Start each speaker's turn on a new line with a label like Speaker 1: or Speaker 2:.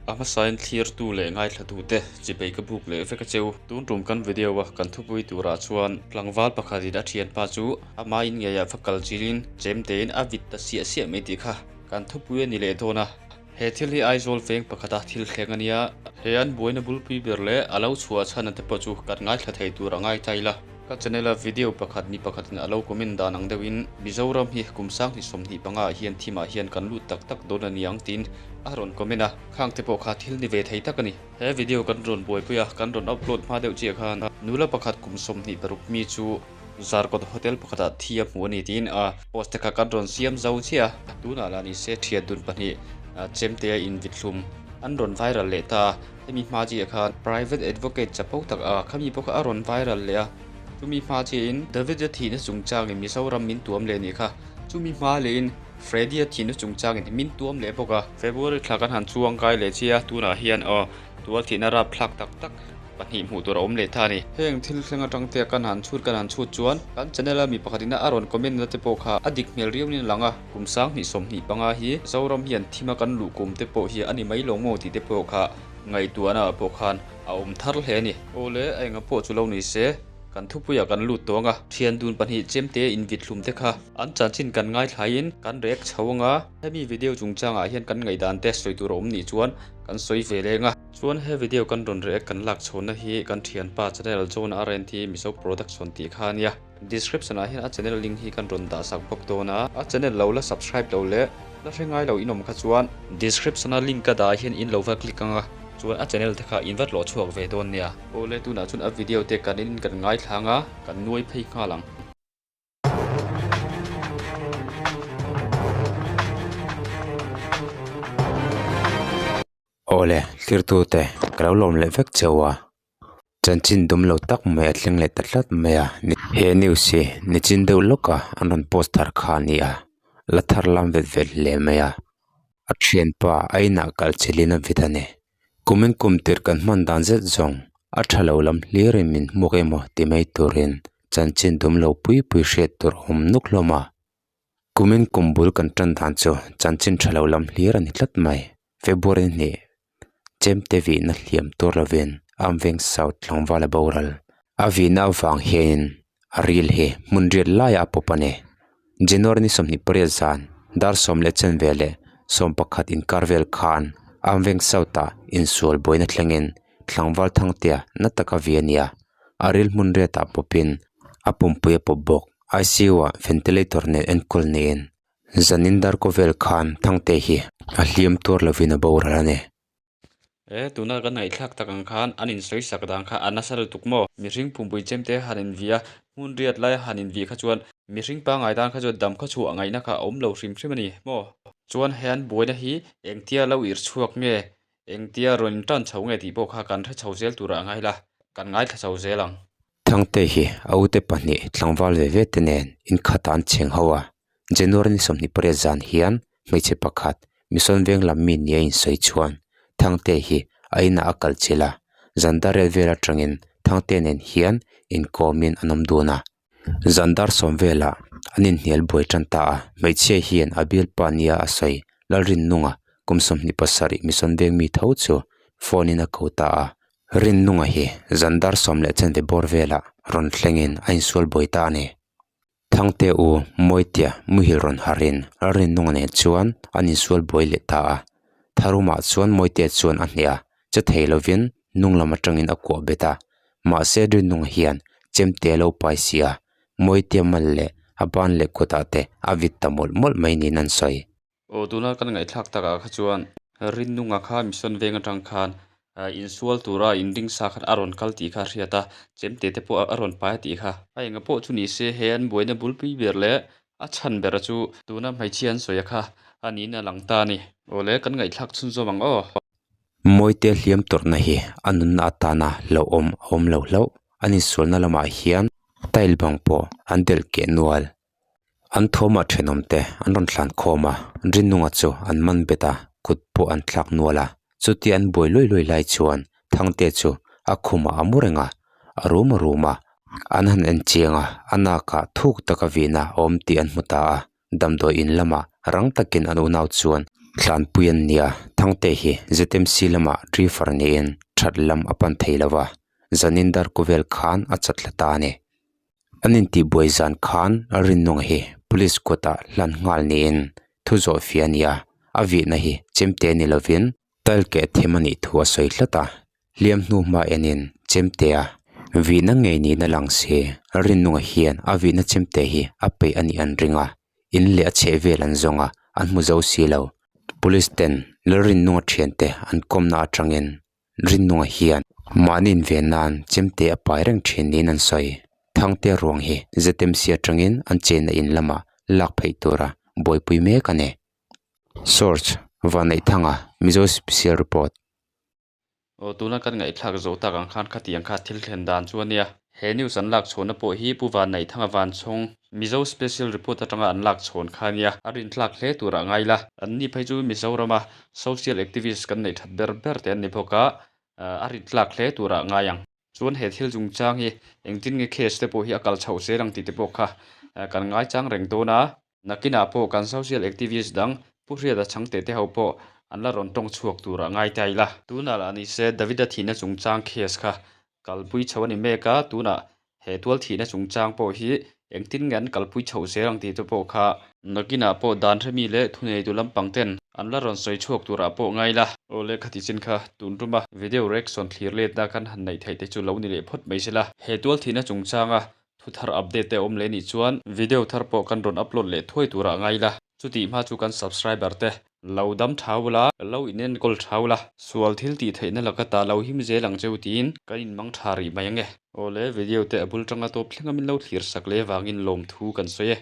Speaker 1: A hmasain thlirtu leh ngaithlatute chipei ka buk leh vek a cheu. Tun tum kan video a kan thupui turah chuan tlangval pakhatin a thianpa chu ama in ngeiah va kal chilin chemtein a vit ta siah siah mai tih kha kan thupui a ni leh dawn a. He thil hi Aizawl veng pakhata thil thleng a nia. He an buaina bulpui ber leh a lo chhuah chhan a te pawh chu kan ngaithla thei tur a ngai ta ila. Ka channel a video pakhat mi pakhatin a lo comment dan ang deuhin Mizoram hi kum sanghnih 25 ah hian thimah hian kan lut tak tak dawn a ni ang tiin a rawn comment a, khang te pawh kha thil ni ve thei tak a ni. He video kan rawn buaipui a, kan rawn upload hma deuh chiah khan nula pakhat kum 26 mi chu Zarkawt hotel pakhatah thi a hmu a ni tiin a post te kha kan rawn siam zo chiah a, tunah lah ni se thian dun pahnih chemte a invithlum an rawn viral leh ta a. Hemi hma chiah khan private advocate chapo tak a khami pawh kha a rawn viral leh a, chumi hma chiahin David-a thihna chungchangin Mizoram min tuam leh nih kha, chumi hma lehin Freddy-a thihna chungchangin min tuam leh bawk a. February thla kan han chuang kai leh chiah a, tunah hian aw tual thihna rapthlak tak tak pahnih hmuh tur a awm leh ta a ni. Heng thil thleng atang te kan han chhut kan han chhut chuan kan channel a mi pakhatin a rawn comment na te pawh kha a dik hmel riauin a lang a, kum 2025 hi Zoram hian thima kan luh kum te pawh hi a ni mai lo maw tih te pawh kha ngaihtuahna ah pawh khan a awm thar hle a ni. Awle a enga pawh chu lo ni se, kan thupuiah kan lut tawng a, thian dun pahnih chemte invit hlum te kha an chanchin kan ngaithlaiin kan rek chho anga, hemi video chungchangah hian kan ngaihdan te sawi tur a awm nih chuan kan sawi ve leng a. Chuan he video kan rawn react kan lak chhohna hi kan thianpa channel John RNT Mizo Production tih kha a nia. Description ah hian a channel link hi kan rawn dah sak bawk dawn a, a channel lo la subscribe lo leh la hre ngai lo in awm kha chuan description a link ka dah ah hian in lo va click ang a, chuan a channel te kha in va tlawh chhuak ve dawn nia. Awle tunah chuan a video te kan in kan ngaithla ang a, kan nuai phei nghal ang.
Speaker 2: Awle thirtute ka lo lawm leh vek cheu a chanchin dum lo tak mai a thleng leh ta tlat mai a he news hi nichin deuh lawk a an rawn post thar kha a ni a la thar lam vet vet hle mai a a thianpa a inah kal chilhin a vit a ni kumin kum tirh kan hman dan zet zawng a tha lo lam hlir in min hmuak emaw ti mai turin chanchin dum lo pui pui hriat tur a awm nuk hlawm a. Kumin kum bul kan tan dan chu chanchin tha lo lam hlir a ni tlat mai. February hnih chemte vihna hliam tur lovin Amveng South tlangval a boral. A vihna avang hianin a ril hi hmun riat laiah a pawp a ni. January ni 28 zan dar sawm leh chen veleh 11 inkar vel khan Amveng South ah insual buaina thlengin tlangval Thangtea na taka vi a ni a. A ril hmun riatah pawpin a pumpui a pawp bawk. I_C_U ah ventilator nen enkawl niin zanin dar kawvel khan Thangte hi a hliam tuar lovin a boral a ni.
Speaker 1: E tuna kan ngaihthlak tak ang khan an insawi sak dan kha a nasa lutuk maw? Mihring pumpui chemte han invih a, hmun riat laia han invih kha chuan mihring pangngai tan kha chuan dam khaw chhuah ngaihna kha a awm lo hrim hrim a ni maw? Chuan he an buaina hi engtia lo irh chhuak nge Engtia rawn intan chho nge tih pawh kha kan hre chho zel turah a ngai la, kan ngaithla chho zel ang.
Speaker 2: Thangte hi a ute pahnih tlangval ve ve te nen inkhatah an cheng ho a, January ni 28 zan hian hmeichhe pakhat Mission Veng lam mi nia insawi chuan Thangte hi a inah a kal chilh a, zan dar rel vel atangin Thangte nen hian inkawmin an awm dun a. Zan dar sawm velah an inhnial buai tan ta a, hmeichhia hian a bialpa nia a sawi Lalrinnunga kum 27 Mission Veng mi tho chu phone in a ko ta a, Rinnunga hi zan dar sawm leh chanve bawr velah rawn thlengin a insual buai ta a ni. Thangte u Mawitia muhil rawn harin Lalrinnunga nen chuan an insual buai leh ta a, Tharumah chuan Mawitia chuan a hneh a, che thei lovin hnung lam atangin a kuah bet a, mahse Rinnunga hian chemte a lo pai si a, Mawitia mal leh a ban leh kutah te a vit ta mawlh mawlh mai niin an sawi.
Speaker 1: Aw tuna kan ngaihthlak takah kha chuan Rinnunga kha Mission Veng atang khan insual tura inring sa khan a rawn kal tih kha a hriat a, chemte te pawh a rawn pai a tih kha. A enga pawh chu ni se he an buaina bulpui ber leh a chhan ber chu tuna hmeichhia an sawi a kha a niin a lang ta a ni. Awle kan ngaihthlak chhunzawm ang aw.
Speaker 2: Mawite hliam tawrhna hi a nunna atana hlauhawm a awm lo hlauh. An insualna lamah hian tile bang pawh an delh keh nual. An thawmah thenawmte an rawn thlan khawm a, Rinnunga chu an man bet a, kut pawh an thlak nual a. Chutia an buai luai luai lai chuan Thangte chu a khumah a mu reng a, a rum a rum a. An han en chiang a, a nakah thuk taka vihna a awm tih an hmu ta a. Damdawi in lamah rang takin an unau chuan Tlanpui an nia, Thangte hi ZMC lamah driver niin that lam a pan thei lo va, zanin darku vel khan a chat thla ta a ni. An intihbuai zan khan Rinnunga hi police kutah hlan nghal niin thu zawh fia a ni a, a vihna hi chemte ni lovin tile keh them a nih thu a sawi tlat a, hliam hnu hma enin chemtea vihna ngei niin a lang si. Rinnunga hian a vihna chemte hi a peih a nih an ring a, in leh a chheh vel an zawng a, an hmu zo si lo. Police ten Lalrinnunga thiante an kawmna atangin Rinnunga hian mahni inven nan chemte a pai reng thin niin an sawi. Thangte ruang hi ZMC atangin an chenna in lamah lak pheih tura buaipui mek a ni. Source, Vanneihthanga, Mizo Special Report.
Speaker 1: Aw tuna kan ngaihthlak zawh tak ang khan khatiang kha thil thlen dan chu a nia. He news an lak chhawnna pawh hi Pu Vanneihthanga Vanchhawng, Mizo Special Report atanga an lak chhawn kha a nia. A rinthlak hle turah ngai la. Anni phei chu Mizorama social activist kan neih that ber ber te an ni bawk a, a rintlak hle turah ngai ang. Chuan he thil chungchang hi engtin nge case te pawh hi a kal chhoh zel ang tih te pawh kha kan ngaichang reng dawn a. Nakinah pawh kan social activist dang Pu Hriata Chhangte te ho pawh an la rawn tawng chhuak turah ngai ta ila. Tunah lah ni se Davida thihna chungchang case kha kalpui chho a ni mek a, tunah he tual thihna chungchang pawh hi engtin nge an kalpui chhoh zel ang tih te pawh kha nakinah pawh dan hremi leh thuneitu lampang ten an la rawn sawi chhuak turah pawh ngai la. Aw lehkha ti chin kha tun tuma video reaction thlir letna kan han neih theih te chu lo ni leh phawt mai se la. He tual thihna chungchanga Thu thar update te awm leh nih chuan video thar pawh kan rawn upload leh thuai turah ngai ila. Chutih hma chu kan subscriber te lo dam thau la, lo inenkawl thau la, sual thil tih theihna laka ta lo him zel ang cheu tiin kan inmang tha rih mai ange. Awle video te a bul tanga tawp thleng a min lo thlir sak leh vangin lawmthu kan sawi e.